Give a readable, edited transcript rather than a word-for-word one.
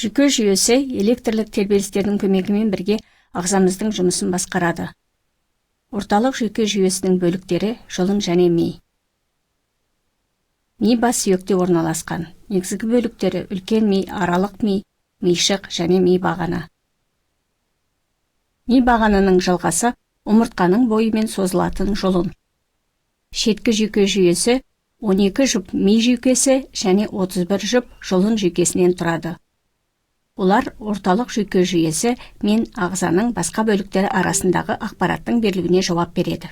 Жүйке жүйесі электрлік тербелістердің көмегімен бірге ағзамыздың жұмысын басқарады. Орталық жүйке жүйесінің бөліктері жұлын және ми. Ми бас сүйекте орналасқан. Негізгі бөліктері үлкен ми, аралық ми, мишық және ми бағаны. Ми бағанының жалғасы омыртқаның бойымен созылатын жұлын. Шеткі жүйке жүйесі 12 жұп ми жүйкесі және 31 жұп жұлын жүйкесінен тұрады. Олар орталық жүйке жүйесі мен ағзаның басқа бөліктері арасындағы ақпараттың берілуіне жауап береді.